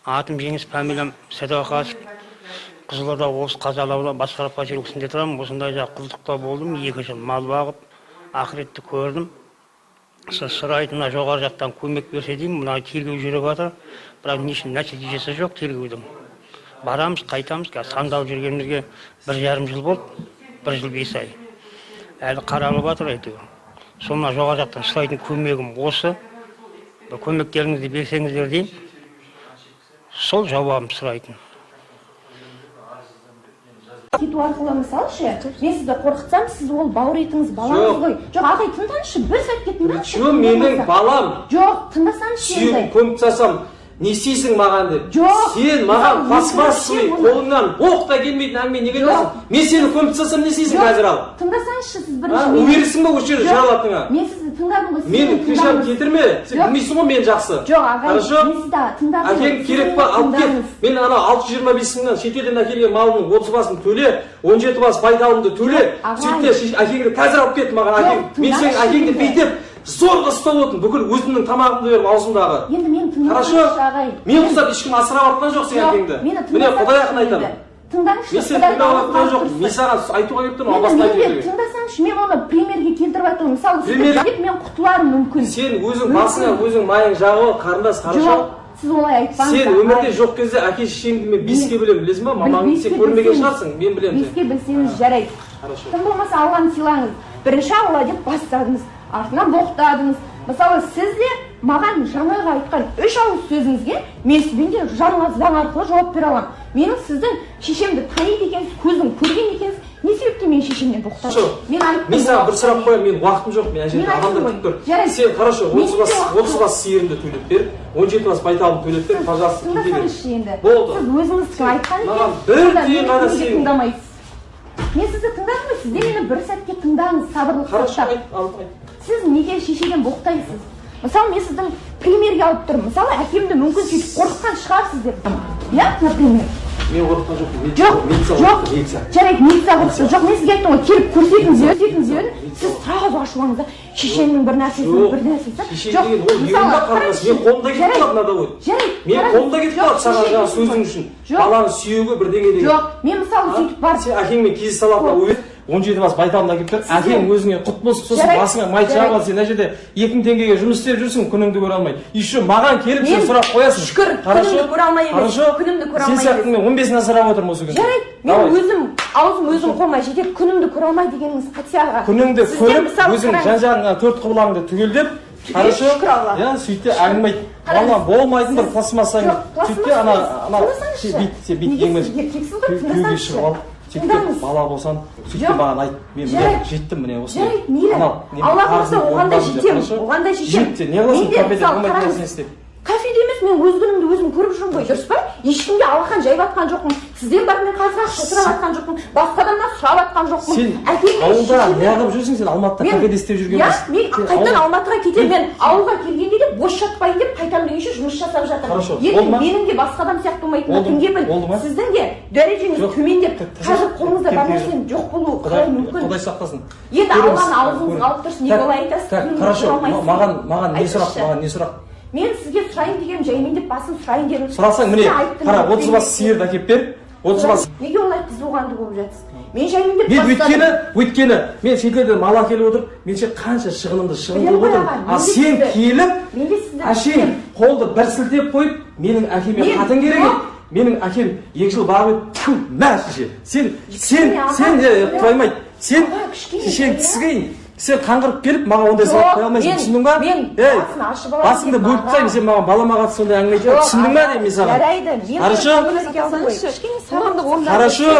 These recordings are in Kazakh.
Атым Жеңіс, фамилиям Сәдуақасов. Қызылорда облысы Қазалы ауылы Басқара поселкесінде тұрамын. Осындай құлдықта болдым 2 жыл. Мал бағып, ақыретті көрдім. Сұрайтын мына жоғары жақтан көмек берсе деймін. Мына тергеу жүріп жатыр. Бірақ нәтижесі жоқ тергеудің. Барамыз, қайтамыз. Қазір сандалып жүргенімізге 1,5 жыл болды. 1 жыл 5 ай. Әлі қаралып жатыр әйтеуір. Сол мына жоғары жақтан сұрайтын көмегім осы. Бір көмектеріңізді берсеңіздер деймін. Сол жауабым сұрайтын. Кету арқылы мысалы ше, мен сізді қорқытсам, сіз ол бауыр етіңіз, балаңыз ғой. Жоқ, ағай, тыңдаңызшы, бір сәтке тыңдаңызшы. Жоқ, менің балам. Жоқ, тыңдасаңызшы енді. Сүйегін көміп тастасам, не істейсің маған деп. Жоқ. Сен маған пластмассовый қолыңнан боқ та келмейтін әңгіме неге айтасың? Мен сені көміп тастасам, не істейсің қазір ал? Тыңдасаңызшы сіз бірінші. Уверенсің ба осы жерде жаралатыныңа? Мен сізді тыңдадым ғой. Мен крышам кетірме, сен білмейсің ғой мені жақсы. Жоқ, ағай, Хорошо? мен сізді тыңдадым. Әкең керек па, алып кет. Мен ана 625 мыңнан шетелден әкелген малымның 30 басын төле, 17 бас байталымды төле. Ағай. Сөйтте әкеңді қазір алып кет маған әкең. Мен сенің әкеңді бүйтіп зорға ұстап отырмын, бүкіл өзімнің тамағымды беріп аузымдағы. Енді мені Хорошо? тыңдаңызшы, ағай. Мен ұқсап ешкім асырап жатқан жоқ сенің әкеңді. Міне, Құдай ақын айтамын. Тыңдаңызшы. Мен сені тыңдап жатқан жоқпын. Мен саған айтуға келіп тұрмын, албасты айтып Енді тыңдасаңызшы, мен оны примерге келтіріп айтамын. Мысалы, сөйтіп мен құтыларым мүмкін. Сен өзің басыңа өзің майың жағып ал, қарындас, хорошо? Жоқ, сіз олай айтпаңыз. Сен өмірде жоқ кезде әке шешеңді мен 5-ке білемін, білесің ба? Мамаңды сен көрмеген шығарсың, мен білемін. 5-ке білсеңіз жарайды. Хорошо. Тым болмаса Алланы сыйлаңыз. Бірінші Алла деп бастадыңыз, артынан боқтадыңыз. Мысалы, сіз де маған жаңағы айтқан 3 ауыз сөзіңізге мен сізден де заң арқылы жауап бере аламын. Менің сіздің шешемді таниды екенсіз, көзім көрген екенсіз, не себептен менің шешемнен боқтадыңыз? Мен айттым. Мен саған бір сұрақ қоямын, менің уақытым жоқ, мен ана жерде адамдар күтіп тұр. Сен хорошо, 30 бас сиырымды төлеп бер, 17 бас байталымды төлеп бер, пожалуйста, кете бер. Тыңдасаңызшы енді. Болды. Сіз өзіңіздікі айтқан екенсіз. Маған бір тиын ғана сен. Тыңдамайсыз. Мен сізді тыңдадым ғой, сіз де мені бір сәтке тыңдаңыз, сабырлық Хорошо, сақтап. айт, ал, айт. Сіз неге шешеден боқтайсыз? Мысалы, мен сіздің примерге алып тұрмын. Мысалы, әкемді мүмкін сөйтіп қорқытқан шығарсыз деп тұрмын. Иә, например. Мен қорқытқан жоқпын. Жоқ, Милиция жоқ. қорқытты, милиция. Жарайды, милиция қорқытты. Жоқ, мен сізге айттым ғой, келіп көрсетіңіз, көрсетіңіз дедім. Сіз сразу ашуланыңыз да, шешемнің бір нәрсесі, бір нәрсесі. Шешем деген ол ерунда, қарындас. Мен қолымда кетіп қалады мынада ғой. Жарайды. Мен қолымда кетіп қалады саған жаңа сөзің үшін. Баланың сүйегі бірдеңе деген. Жоқ, мен мысалы сөйтіп барып. Сен әкеңмен кездесе алатын 17 бас байталымды әкеліп бер. Әкең өзіңе құт болсын, сосын басыңа май жағып ал. Сен мына жерде 2000 теңгеге жұмыс істеп жүрсің, күніңді көре алмай. Еще маған келіп сен сұрақ қоясың. Шүкір, күнімді көре алмай емес. Хорошо? Күнімді көре алмай Сен сияқты мен 15-ін асырап отырмын осы күнде. Жарайды, мен өзім аузым өзім қолыма жетеді, күнімді көре алмай дегеніңіз қате, аға. Күніңді көріп, өзің жан-жағыңа 4 құбылаңды түгелдеп, хорошо? Шүкір Аллаға. Иә, сөйтте әңгіме айт. Алла болмайтын бір пластмасса әңгіме. Сөйтте ана бит, сен бит ең күйеуге шығып ал. Сөйтіп бала болсаң, сөйтіп маған айт. Мен міне жеттім міне осындай. Жарайды, мейлі. Алла қаласа оған да жетемін, оған да жетемін. Жет, не қыласың? Кафеде болмайтын нәрсені істеп. Кафеде емес, мен өз күнімді өзім көріп жүрмін ғой, дұрыс па? Ешкімге алақан жайып жатқан жоқпын. Сізден барып мен қазір ақша сұрап жатқан жоқпын. Басқа адамнан сұрап жатқан жоқпын. Сен ауылда неғып жүрсің, сен Алматыда кафеде істеп жүрген Иә, мен қайтадан Алматыға кетемін. Мен ауылға келгенде де бос жатпайын деп қайтамын дегенше жұмыс жасап жатырмын. Ертең менің де басқа адам сияқты болмайтынына кім кепіл? Сіздің де дәрежеңіз төмендеп, қазір қолыңызда бар нәрсенің жоқ болуы қалай мүмкін? Құдай сақтасын. Енді Алланың аузыңызға алып тұрсын, неге олай айтасыз? Хорошо, маған не сұрақ, маған не сұрақ? Мен сізге сұрайын дегенім, жаймен деп басын сұрайын дедім. Сұрасаң, міне, қара, 30 бас сиырды әкеліп бер. 30 бас. Неге олай қызуқанды болып жатсыз? Мен жаймен деп Мен бастадым. өйткені мен шетелден мал әкеліп отырып, мен ше қанша шығынымды шығын қылып отырмын. А сен келіп, әшейін қолды бір сілтеп қойып, менің әкеме қатын керек еді. Менің әкем 2 жыл бағып еді, тьфу, мә шеше. Сен, сен, сен, қоймайды. Сен шешең тісігейін. Сен қаңғырып келіп маған ондай сұрақ қоя алмайсың, түсіндің ба? Мен басын ашып алайын. Басыңды бөліп тастаймын, сен маған балама қатысты сондай әңгіме айтпа, түсіндің ба деймін мен саған? Жарайды, мен Хорошо? Хорошо?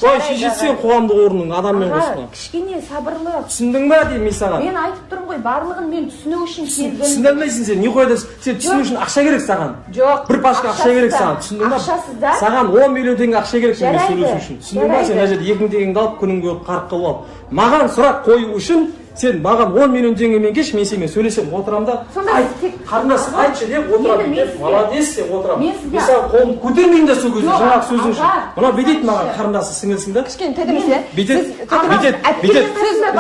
Ой, шешесі сен қоғамдық орнның адаммен қосылған. Кішкене сабырлы. Түсіндің ба деймін мен саған? Мен айтып тұрмын ғой, барлығын мен түсіну үшін келдім. Түсіне алмайсың сен, не қояды? Сен түсіну үшін ақша керек саған. Жоқ. Бір пачка ақша керек саған, түсіндің ба? Ақшасыз да. Саған 10 миллион теңге ақша керек сенімен сөйлесу үшін. Түсіндің ба? Сен мына жерде 2000 теңгеңді алып, күнің көріп, қарық қылып ал. Маған сұрақ қою үшін Сен маған 10 миллион теңгемен келші, мен сенімен сөйлесемін, отырамын да. Айт, қарындас, айтшы деп отырамын. Молодец деп отырамын. Мен саған қолымды көтермеймін да сол кезде, жаңағы сөзің үшін. Мынау бүйтеді маған, қарындасы, сіңілісің да. Кішкене тәтеміз, иә? Бүйтеді, бүйтеді, бүйтеді.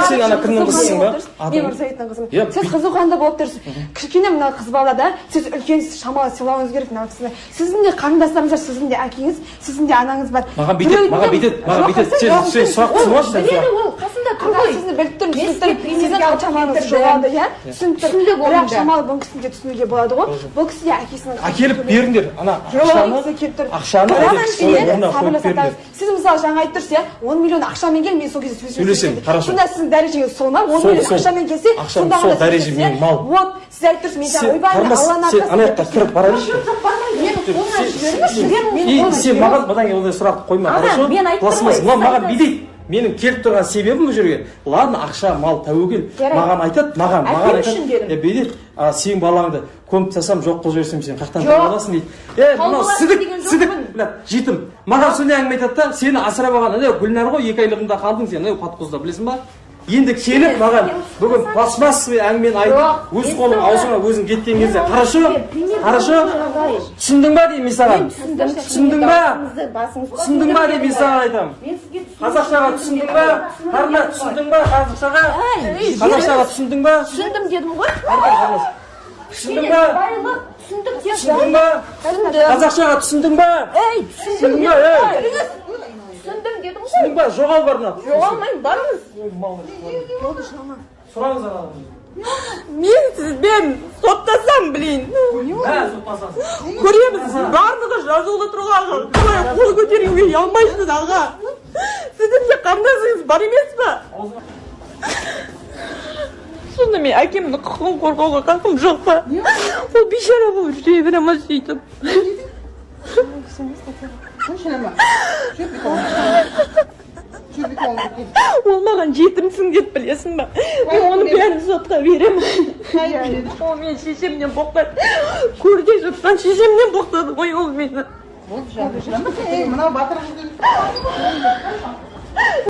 Сен ана кімнің қызысың ба? Мен Мырзаевтың қызымын. Сіз қызуқанды болып тұрсыз. Кішкене мына қыз бала да, сіз үлкенсіз, шамалы сыйлауыңыз керек мына кісіні. Сіздің де қарындастарыңыз бар, сіздің де әкеңіз, сіздің де анаңыз бар. Маған бүйтеді, маған бүйтеді, маған бүйтеді. Сен сұрақ түсініп алшы, сен Біледі, сұрақ. ол қасында тұр ғой. Сізді біліп тұрмын, Мен түсініп сізге тұрмын. Сіздің примерге алып шамаңыз келтірдім. жоғалды, иә? Түсініп тұрмын. Түсіндік оны Бірақ да. шамалы бұл кісіні де түсінуге болады ғой. Бұл кісі де әкесінің Әкеліп беріңдер, ана ақшаны, ақшаны, ақшаны бірақ әкеліп әншейін орнына қойып сабырлы беріңдер. сақтаңыз. Сіз мысалы жаңа айтып тұрсыз, иә, 10 миллион ақшамен кел, мен сол кезде Сөйлесемін, хорошо. Сонда сіздің дәрежеңіз сол ма? 10 Сол, миллион сол. ақшамен келсе, Ақшам сонда сол ғана дәреже сөйлесесіз, менің иә? мал. Вот, сіз айтып тұрсыз, мен жаңа Сен, ойбай, қарындас, Алланың сен арқасы ана деп жаққа тұрсыз. кіріп бара берші. Жоқ, бармаймын. Менің қолымнан жіберіңізші. Менің И қолымнан сен маған бұдан кейін ондай сұрақты қойма, Аға, хорошо? мен айттым Пластмасс. ғой, Мынау сіз маған айтасыз. бүйтеді. Менің келіп тұрған себебім бұл жерге. Ладно, ақша, мал, тәуекел. Жарайды. Маған айтады, маған, маған Әкем үшін айтады. дедім. Е, бүйтеді, а, сенің балаңды көміп тастасам, жоқ қылып жіберсем, сен қаяқтан Жоқ. тауып аласың дейді. Е, мынау аласың сідік, деген сідік, жоқпын. бля, жетім. Маған сондай әңгіме айтады да, сені асырап алған, ана Гүлнар ғой, 2 айлығында қалдың сен, ана Қатқозда, білесің ба? Енді келіп маған бүгін пластмассовый әңгімені айтып, Жоқ, өз мен қолың саған- аузыңа өзің кеткен кезде, Мен хорошо? сізге пример Хорошо? қылып Түсіндің ба деймін мен саған? Түсіндім. Түсіндің ба? Басыңызды Түсіндің ба деймін мен саған айтамын. Мен сізге түсіндім. Қазақшаға түсіндің ба? Қарындас, түсіндің ба қазақшаға? Қазақшаға түсіндің ба? Түсіндім дедім ғой. Түсіндің ба? Байлық, түсіндім дедім. Түсіндің ба? Түсіндім. Қазақшаға түсіндің ба? Ей, түсіндім Түсіндің ба? Ей, Түсіндім дедім ғой. түсіндің ба? Жоғал бар мына. Жоғалмаймын, барыңыз. Сұраңыз ананы. Мен сізбен соттасам, блин. Мә, соттасасың. Көреміз, барлығы жазулы тұрған. Қалай қол көтеруге ұялмайсыз, аға? Сіздің де қарындасыңыз бар емес па? Сонда мен әкемнің құқығын қорғауға хақым жоқ па? Ол бейшара болып жүре бере ма сөйтіп? Ол маған жетімсің деп білесің ба? Мен оның бәрін сотқа беремін. Ол мен шешемнен боқтады. Көрде жұрттан шешемнен боқтады ғой ол мені. Мынау батыр қыз.